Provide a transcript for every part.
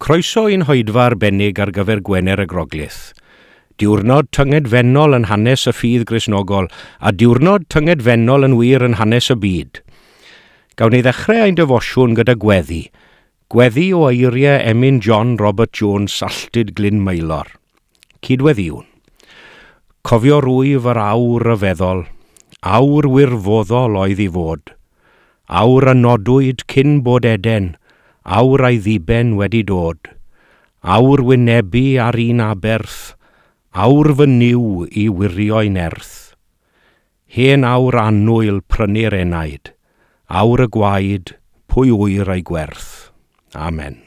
Croeso i'n hoedfa arbennig ar gyfer Gwener y Groglith. Diwrnod tyngedfennol yn hanes y ffydd Gristnogol, a diwrnod tyngedfennol yn wir yn hanes y byd. Gawn ni ddechrau ein defosiwn gyda gweddi. Gweddi o eiriau emyn John Robert Jones Alltud Glyn Maelor. Cydweddïwn. Cofio rwyf yr awr ryfeddol, awr wirfoddol oedd i fod, Awr a nodwyd cyn bod Eden, awr a'i ddiben wedi dod, Awr wynebu ar un aberth, awr fy Nuw i wirio'i nerth. Hen awr annwyl prynu'r enaid, awr y gwaed, pwy ŵyr ei gwerth. Amen.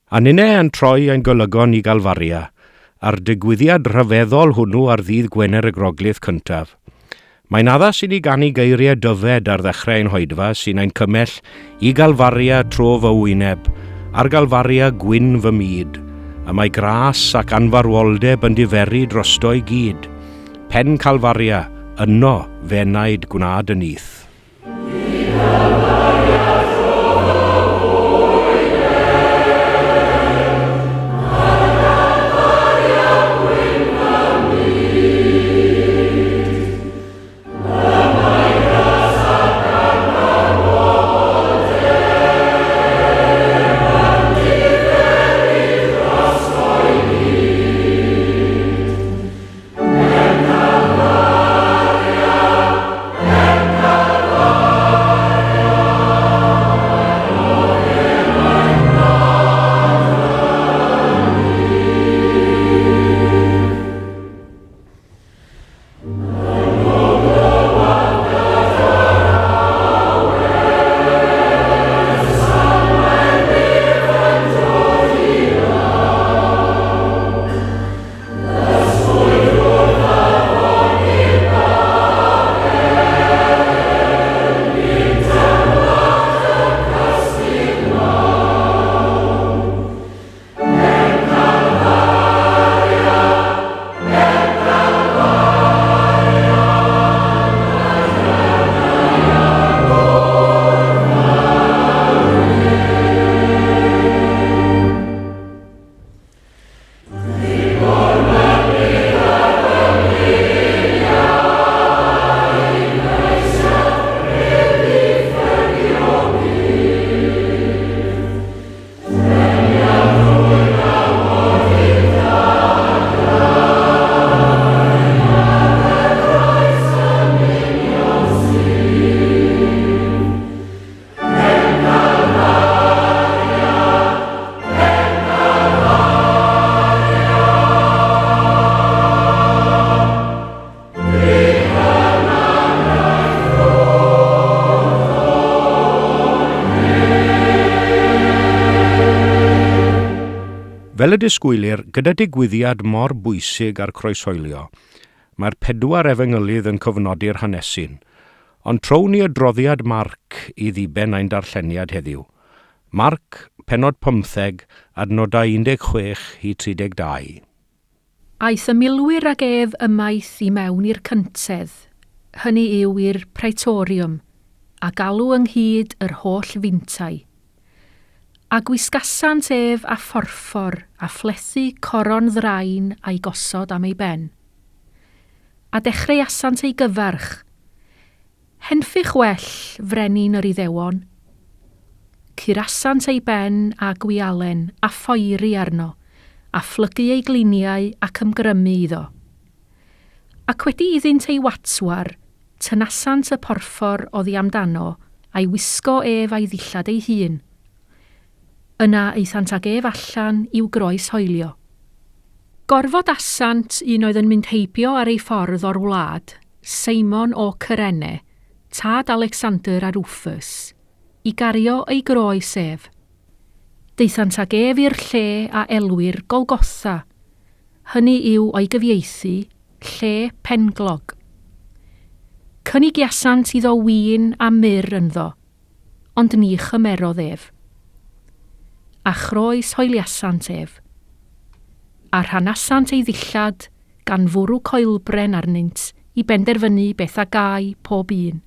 A ninne yn troi ein golygon i Galfaria, a'r digwyddiad rhyfeddol hwnnw ar ddydd Gwener y Groglith cyntaf. Mae'n addas i ni ganu geiriau Dyfed ar ddechrau ein hoedfa sy'n ein cymell i Galfaria tro fy wyneb, ar Galfaria gwyn fy myd, y mae gras ac anfarwoldeb yn diferu drosto i gyd. Pen Calfaria, yno f'enaid gwna dy nyth. Fel y disgwylir, gyda digwyddiad mor bwysig â'r croeshoelio, mae'r pedwar efengylydd yn cofnodi'r hanesyn. Ond trown ni adroddiad Marc i ddiben ein darlleniad heddiw. Marc, pennod pymtheg, adnodau 16 i 32. Aeth y milwyr ag ef ymaith i mewn i'r cyntedd, hynny yw i'r praetorium, a galw ynghyd yr holl fintai. A gwisgasant ef â phorffor, a phlethu coron ddrain a'i gosod am ei ben. A dechreuasant ei gyfarch, Henffych well, frenin yr Iddewon. Curasant ei ben â gwialen a phoeri arno, a phlygu ei gliniau ac ymgrymu iddo. Ac wedi iddynt ei watwar, tynasant y porffor oddi amdano a'i wisgo ef a'i ddillad ei hun. Yna aethant ag ef allan i'w groeshoelio. Gorfodasant un oedd yn mynd heibio ar ei ffordd o'r wlad, Seimon o Cyrene, tad Alexander a Rufus, i gario ei groes ef. Daethant ag ef i'r lle a elwir Golgotha, hynny yw o'i gyfieithu, lle penglog. Cynigiasant iddo win a myrr ynddo, ond ni chymerodd ef. A chroes hoeliasant ef. A rhanasant ei ddillad, gan fwrw coelbren arnynt i benderfynu beth a gâi pob un.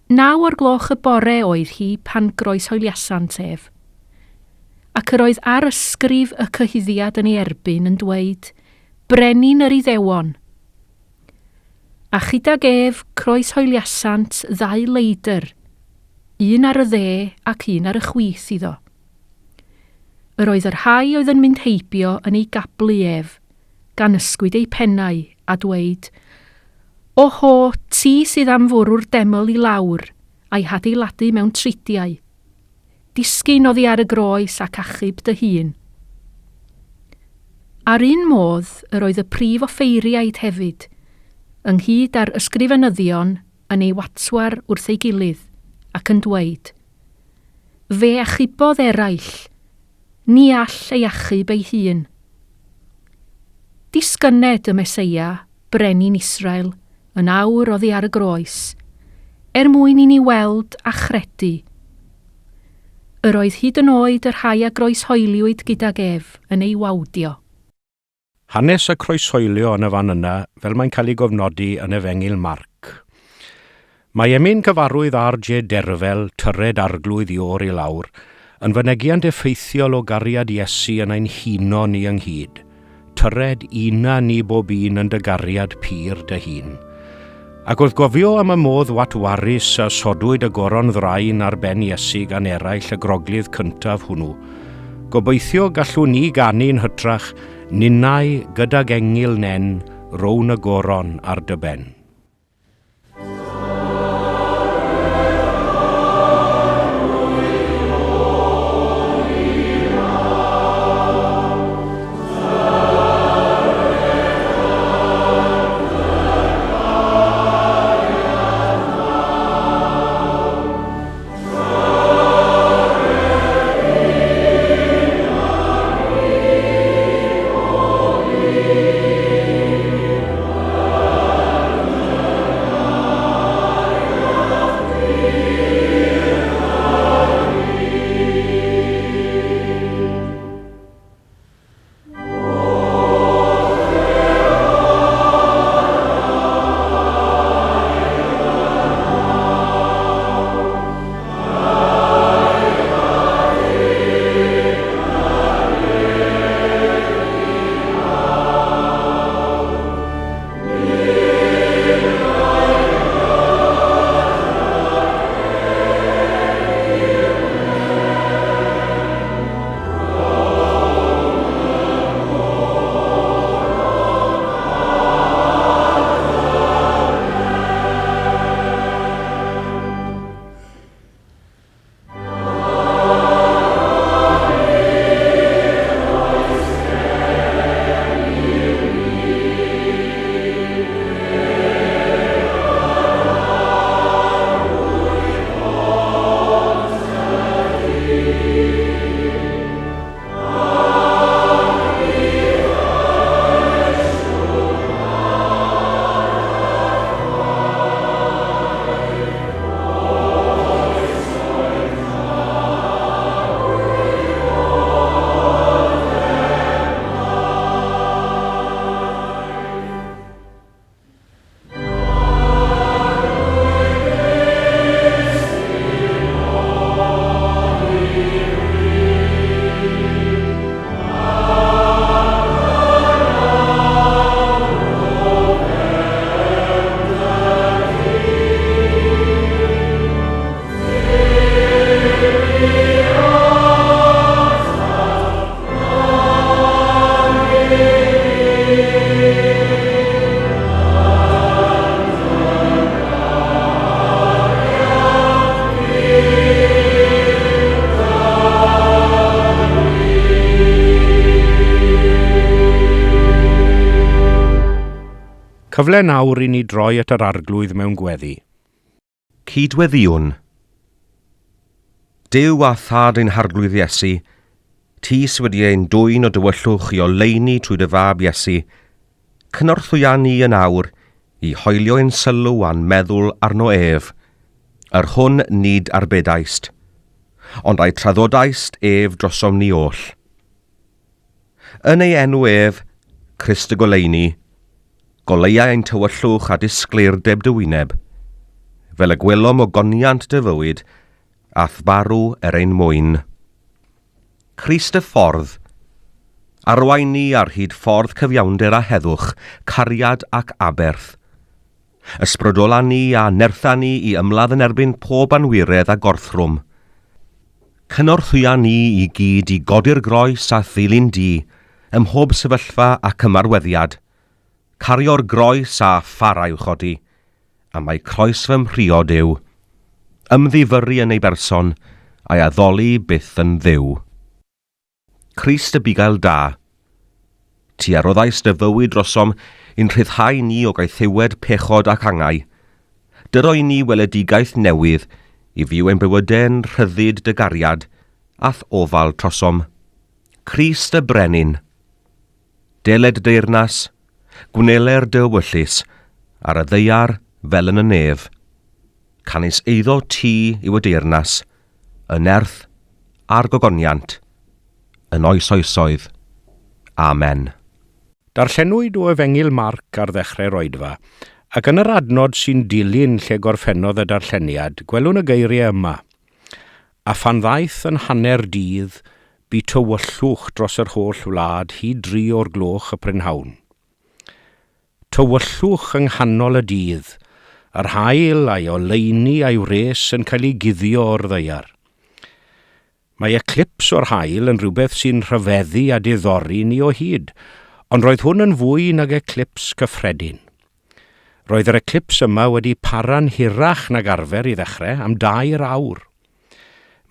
Naw o'r gloch y bore oedd hi pan groeshoeliasant ef. Ac yr oedd arysgrif y cyhuddiad yn ei erbyn yn dweud, Brenin yr Iddewon! A chydag ef croeshoeliasant ddau leidr, un ar y dde ac un ar y chwith iddo. Yr oedd y rhai oedd yn mynd heibio yn ei gablu ef, gan ysgwyd eu pennau, a dweud, Oho, ti sydd am fwrw'r deml i lawr, a'i hadeiladu mewn tridiau. Disgyn oddi ar y groes ac achub dy hun. A'r un modd yr oedd y prif offeiriaid hefyd, ynghyd â'r ysgrifenyddion yn ei watwar wrth ei gilydd, ac yn dweud, Fe achubodd eraill, Ni all ei achub ei hun. Disgynned y Meseia, Brenin Israel, yn awr oddi ar y groes, er mwyn i ni weld a chredu. Yr oedd hyd yn oed y rhai a groeshoeliwyd gydag ef yn ei wawdio. Hanes y croeshoelio yn y fan yna fel mae'n cael ei gofnodi yn Efengyl Marc. Mae emyn cyfarwydd RJ Derfel, Tyred Arglwydd Iôr i Lawr, yn fynegiant effeithiol o gariad Iesu yn ein huno ni ynghyd. Tyred, una ni bob un yn dy gariad pur dy hun. Ac wrth gofio am y modd watwarus a sodwyd y goron ddrain ar ben Iesu gan eraill y groglith cyntaf hwnnw, gobeithio gallwn ni ganu'n hytrach, Ninnau gydag engyl nen, rown y goron ar dy ben. Cyfle nawr i ni droi at yr Arglwydd mewn gweddi. Cydweddïwn. Duw a Thad ein Harglwydd Iesu, Ti sy wedi ein dwyn o dywyllwch i oleuni trwy dy Fab Iesu, cynorthwya ni yn awr i hoelio ein sylw a'n meddwl arno ef, yr hwn nid arbedaist, ond a'i traddodaist ef drosom ni oll. Yn ei enw ef, Crist y goleuni, goleua ein tywyllwch a disgleirdeb dy wyneb. fel y gwelom ogoniant dy fywyd, a'th farw er ein mwyn. Crist y ffordd. Arwain ni ar hyd ffordd cyfiawnder a heddwch, cariad ac aberth. Ysbrydola ni a nertha ni i ymladd yn erbyn pob anwiredd a gorthrwm. Cynorthwya ni i gyd i godi'r groes a ddilyn di, ym mhob sefyllfa ac ymarweddiad. Cario'r groes a phara i'w chodi, am mai croes fy mhriod yw. Ymddifyrru yn ei berson, a'i addoli byth yn Dduw. Crist y bugail da. Ti a roddaist dy fywyd drosom i'n rhyddhau ni o gaethiwed pechod ac angau. Dyro i ni weledigaeth newydd i fyw ein bywydau'n rhyddid dy gariad a'th ofal trosom. Crist y Brenin. Deled dy deyrnas, gwneler dy ewyllys, ar y ddaear fel yn y nef. Canys eiddo ti yw y deyrnas, y nerth, a'r gogoniant, yn oes oesoedd. Amen. Darllenwyd o Efengyl Marc ar ddechrau'r oedfa, ac yn yr adnod sy'n dilyn lle gorffennodd y darlleniad, gwelwn y geiriau yma, A phan ddaeth yn hanner dydd, bu tywyllwch dros yr holl wlad hyd dri o'r gloch y prynhawn. Tywyllwch yng nghanol y dydd, yr haul a'i oleuni a'i wres yn cael ei guddio o'r ddaear. Mae eclips o'r haul yn rhywbeth sy'n rhyfeddu a diddori ni o hyd, ond roedd hwn yn fwy nag eclips cyffredin. Roedd yr eclips yma wedi para'n hirach nag arfer i ddechrau, am dair awr.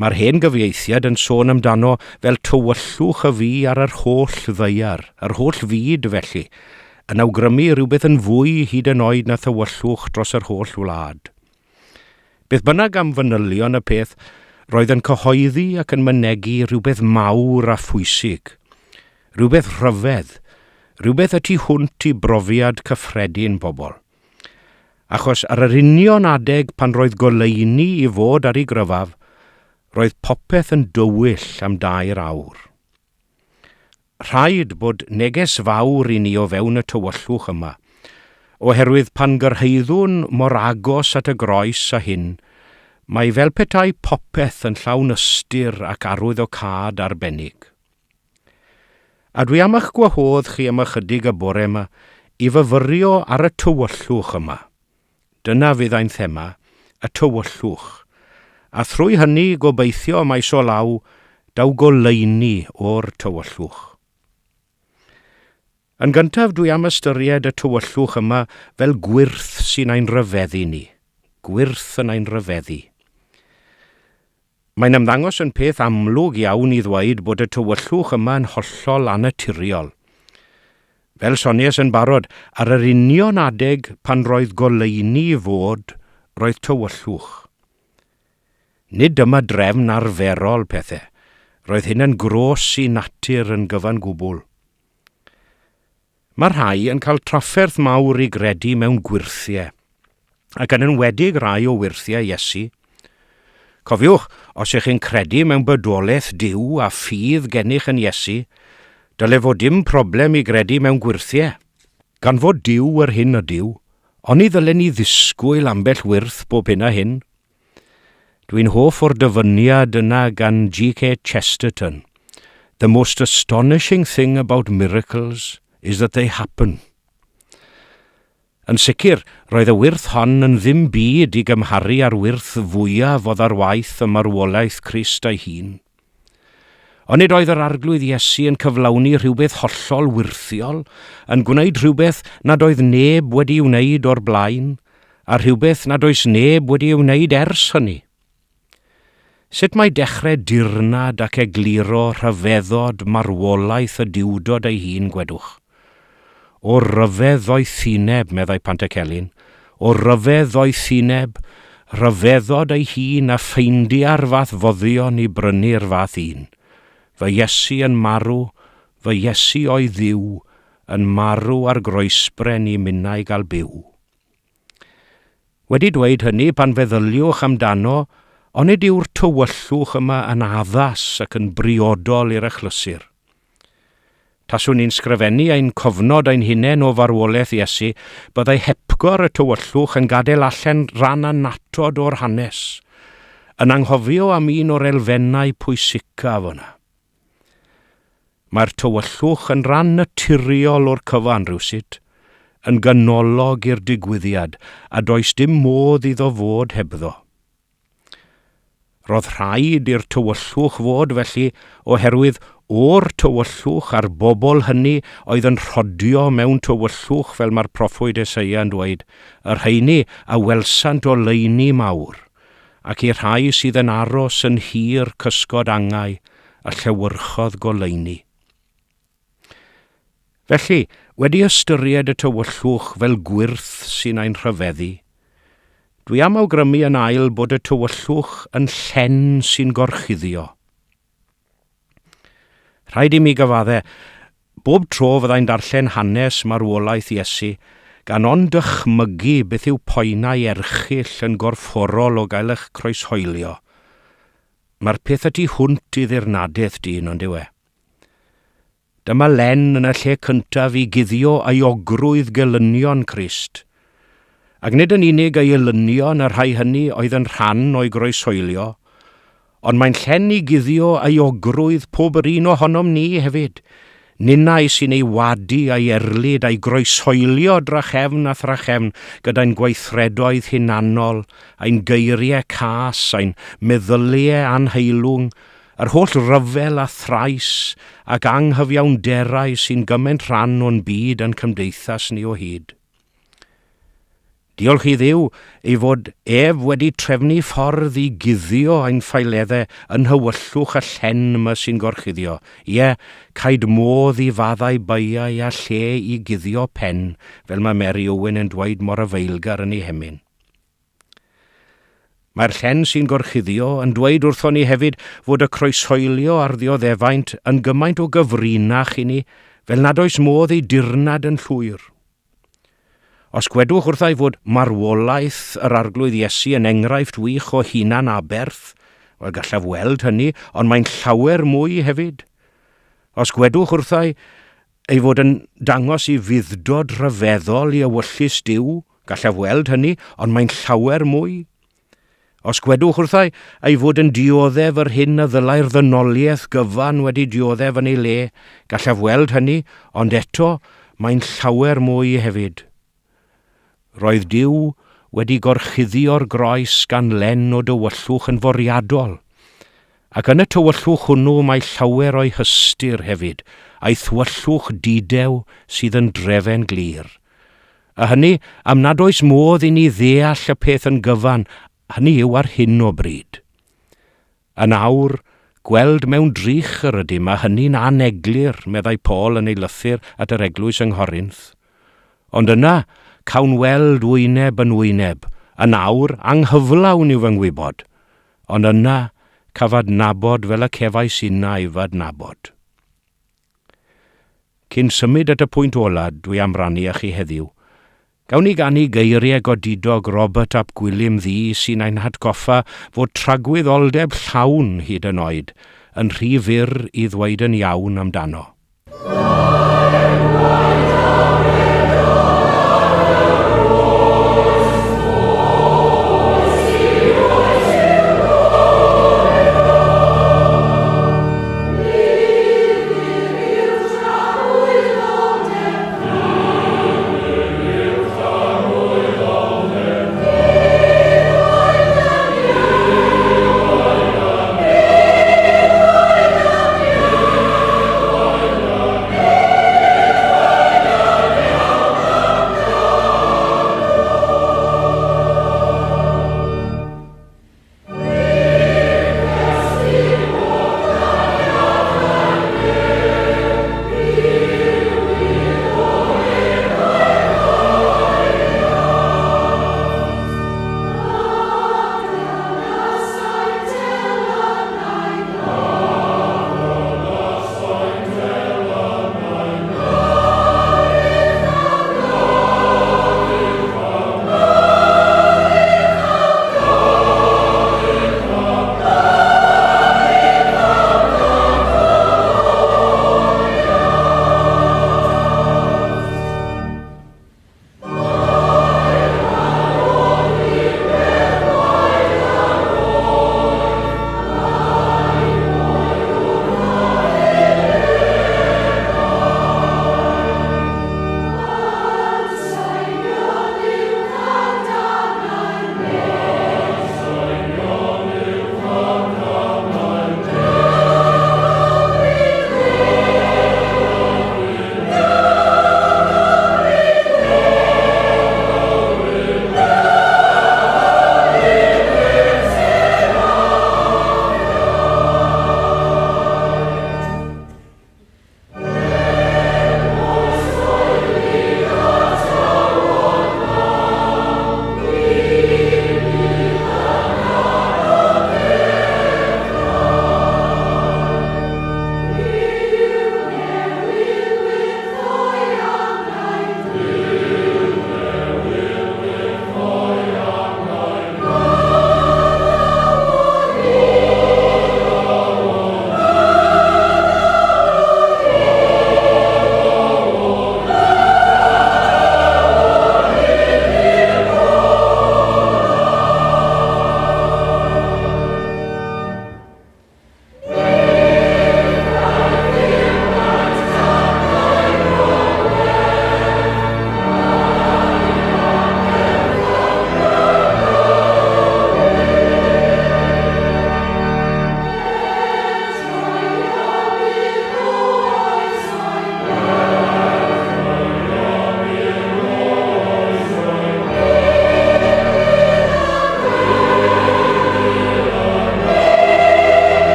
Mae'r hen gyfieithiad yn sôn amdano fel tywyllwch y fu ar yr holl ddaear, yr holl fyd felly, yn awgrymu rhywbeth yn fwy hyd yn oed na thywyllwch dros yr holl wlad. Beth bynnag am fanylion y peth, roedd yn cyhoeddi ac yn mynegi rhywbeth mawr a phwysig, rhywbeth rhyfedd, rhywbeth y tu hwnt i brofiad cyffredin pobl. Achos ar yr union adeg pan roedd goleuni i fod ar ei gryfaf, roedd popeth yn dywyll am dair awr. Rhaid bod neges fawr i ni o fewn y tywyllwch yma, oherwydd pan gyrhaeddwn mor agos at y groes â hyn, mae fel petai popeth yn llawn ystyr ac arwyddocâd arbennig. A dwi am eich gwahodd chi am ychydig y bore yma i fyfyrio ar y tywyllwch yma. Dyna fydd ein thema, y tywyllwch. A thrwy hynny, gobeithio, maes o law, daw goleuni o'r tywyllwch. Yn gyntaf, dwi am ystyried y tywyllwch yma fel gwyrth sy'n ein rhyfeddu ni. Gwyrth yn ein rhyfeddu. Mae'n ymddangos yn peth amlwg iawn i ddweud bod y tywyllwch yma yn hollol annaturiol. Fel soniais yn barod, ar yr union adeg pan roedd goleuni i fod, roedd tywyllwch. Nid dyma drefn arferol pethe, roedd hyn yn gros i natur yn gyfan gwbl. Mae rhai yn cael trafferth mawr i gredu mewn gwyrthiau, ac yn enwedig rai o wyrthiau Iesu. Cofiwch, os ych chi'n credu mewn bydolaeth Duw a ffydd gennych yn Iesu, dyle fod dim problem i gredu mewn gwyrthiau. Gan fod Duw yr hyn ydyw, oni ddylen ni ddisgwyl ambell wyrth bob hyn a hyn? Dwi'n hoff o'r dyfyniad yna gan GK Chesterton, The most astonishing thing about miracles is that they happen. Yn sicr, roedd y wyrth hon yn ddim byd i gymharu â'r wyrth fwyaf oedd ar waith ym marwolaeth Crist ei hun. Onid oedd yr Arglwydd Iesu yn cyflawni rhywbeth hollol wyrthiol, yn gwneud rhywbeth nad oedd neb wedi'i wneud o'r blaen, a rhywbeth nad oes neb wedi ei wneud ers hynny? Sut mae dechrau dirnad ac egluro rhyfeddod marwolaeth y Duwdod ei hun, gwedwch? O ryfedd ddoethineb, meddai Pantycelyn, o ryfedd ddoethineb, rhyfeddod ei hun a ffeindia'r fath foddion i brynu'r fath un. Fy Iesu yn marw, fy Iesu oedd Dduw, yn marw ar groesbren i minnau gael byw. Wedi dweud hynny, pan feddyliwch amdano, onid yw'r tywyllwch yma yn addas ac yn briodol i'r achlysur? Taswn ni'n sgrifennu ein cofnod ein hunain o farwolaeth Iesu, byddai hepgor y tywyllwch yn gadael allan ran annatod o'r hanes, yn anghofio am un o'r elfennau pwysicaf yna. Mae'r tywyllwch yn ran naturiol o'r cyfan, rywsut, yn ganolog i'r digwyddiad, a does dim modd iddo fod hebddo. Roedd rhaid i'r tywyllwch fod felly oherwydd o'r tywyllwch a'r bobl hynny oedd yn rhodio mewn tywyllwch fel mae'r proffwyd Eseia yn dweud, y rheiny a welsant oleuni mawr, ac i'r rhai sydd yn aros yn nhir cysgod angau y llewyrchodd goleuni. Felly, wedi ystyried y tywyllwch fel gwyrth sy'n ein rhyfeddu, dwi am awgrymu yn ail bod y tywyllwch yn llen sy'n gorchuddio. Rhaid i mi gyfadde, bob tro fyddai'n darllen hanes marwolaeth Iesu, gan ond dychmygu beth yw poenau erchyll yn gorfforol o gael eich croeshoelio. Mae'r peth y tu hwnt i ddirnadaeth dyn, on'd yw e? Dyma len yn y lle cyntaf i guddio euogrwydd gelynion Crist. Ac nid yn unig ei elynion y rhai hynny oedd yn rhan o'i groeshoelio, ond mae'n llen i guddio euogrwydd pob yr un ohonom ni hefyd, ninnau sy'n ei wadu a'i erlid a'i groeshoelio drachefn a thrachefn gyda'n gweithredoedd hunanol, ein geiriau cas, ein meddyliau anheilwng, Yr holl ryfel a thrais ac anghyfiawnderau sy'n gymaint rhan o'n byd a'n cymdeithas ni o hyd. Diolch i Dduw ei fod ef wedi trefnu ffordd i guddio ein ffaeleddau yn nhywyllwch y llen 'ma sy'n gorchuddio, ie, caed modd i faddau beiau a lle i guddio pen, fel mae Mary Owen yn dweud mor afaelgar yn ei hemyn. Mae'r llen sy'n gorchuddio yn dweud wrthon ni hefyd fod y croeshoelio a'r ddioddefaint yn gymaint o gyfrinach i ni fel nad oes modd ei dirnad yn llwyr. Os gwedwch wrtha i fod marwolaeth yr Arglwydd Iesu yn enghraifft wych o hunan aberth, wel gallaf weld hynny, ond mae'n llawer mwy hefyd. Os gwedwch wrtha i ei fod yn dangos i fudd-dod rhyfeddol i ewyllys Duw, gallaf weld hynny, ond mae'n llawer mwy. Os gwedwch wrtha ei fod yn dioddef yr hyn a ddylai'r ddynoliaeth gyfan wedi dioddef yn ei le, gallaf weld hynny, ond eto, mae'n llawer mwy hefyd. Roedd Duw wedi gorchuddio'r groes gan len o dywyllwch yn fwriadol, ac yn y tywyllwch hwnnw mae llawer o'i hystyr hefyd, a'i thywyllwch dudew sydd yn drefen glir. A hynny am nad oes modd i ni ddeall y peth yn gyfan, hynny yw ar hyn o bryd. Yn awr, gweld mewn drych yr ydym, a hynny'n aneglur, meddai Paul yn ei lythyr at yr eglwys yng Nghorinth. Ond yna, cawn weld wyneb yn wyneb. Yn awr, anghyflawn yw fy ngwybod. Ond yna, caf adnabod fel y cefais innau f'adnabod. Cyn symud at y pwynt ola dwi am rannu â chi heddiw, gawn ni ganu geiriau godidog Robert ap Gwilym Ddu sy'n ein hatgoffa fod tragwyddoldeb llawn hyd yn oed yn rhy fyr i ddweud yn iawn amdano.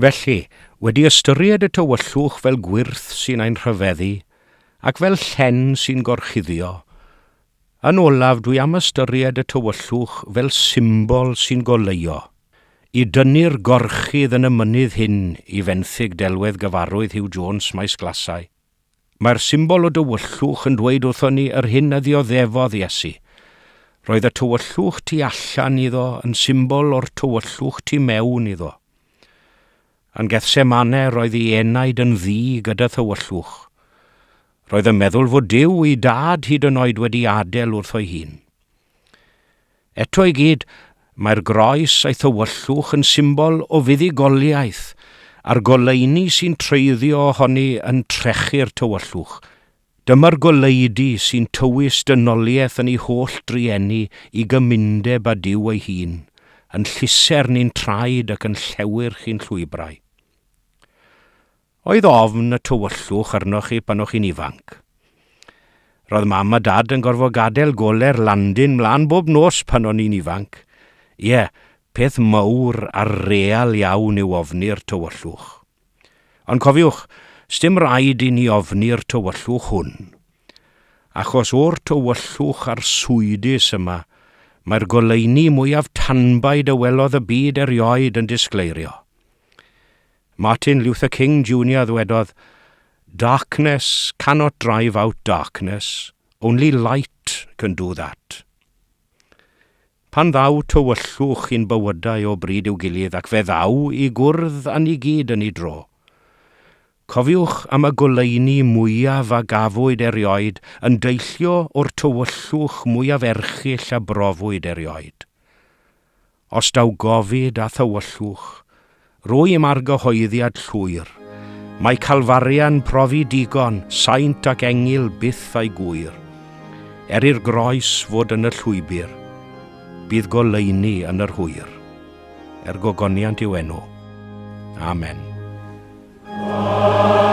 Felly, wedi ystyried y tywyllwch fel gwyrth sy'n ein rhyfeddu, ac fel llen sy'n gorchuddio, yn olaf dwi am ystyried y tywyllwch fel symbol sy'n goleuo, i dynnu'r gorchudd yn y mynydd hyn i fenthyg delwedd gyfarwydd Huw Jones Maes Glasau. Mae'r symbol o dywyllwch yn dweud wrthon ni yr hyn a ddioddefodd Iesu. Roedd y tywyllwch tu allan iddo yn symbol o'r tywyllwch tu mewn iddo. Yn Gethsemane roedd ei enaid yn ddu gyda thywyllwch. Roedd yn meddwl fod Duw ei dad hyd yn oed wedi adael wrtho'i hun. Eto i gyd, mae'r groes a'i thywyllwch yn symbol o fuddugoliaeth, a'r goleuni sy'n treiddio ohoni yn trechu'r tywyllwch. Dyma'r goleudy sy'n tywys dynoliaeth yn ei holl drueni i gymundeb â Duw ei hun, yn llusern i'n traed ac yn llewyrch i'n llwybrau. Oedd ofn y tywyllwch arnoch chi pan o'ch chi'n ifanc? Roedd mam a dad yn gorfod gadael gole'r landin mlaen bob nos pan o'n i'n ifanc. Ie, peth mawr a real iawn yw ofni'r tywyllwch. Ond cofiwch, sdim rhaid i ni ofni'r tywyllwch hwn. Achos o'r tywyllwch arswydus yma, mae'r goleuni mwyaf tanbaid a welodd y byd erioed yn disgleirio. Martin Luther King Junior ddwedodd, Darkness cannot drive out darkness, only light can do that. Pan ddaw tywyllwch i'n bywydau o bryd i'w gilydd ac fe ddaw i gwrdd â ni gyd yn ei dro, cofiwch am y goleuni mwyaf a gafwyd erioed yn deillio o'r tywyllwch mwyaf erchyll a brofwyd erioed. Os daw gofid a thywyllwch, rwym argyhoeddiad llwyr, Mae Calfaria'n profi digon, saint ac engyl byth a'i gŵyr. Er i'r groes fod yn y llwybr, bydd goleuni yn yr hwyr. Er gogoniant i'w enw. Amen. Amen.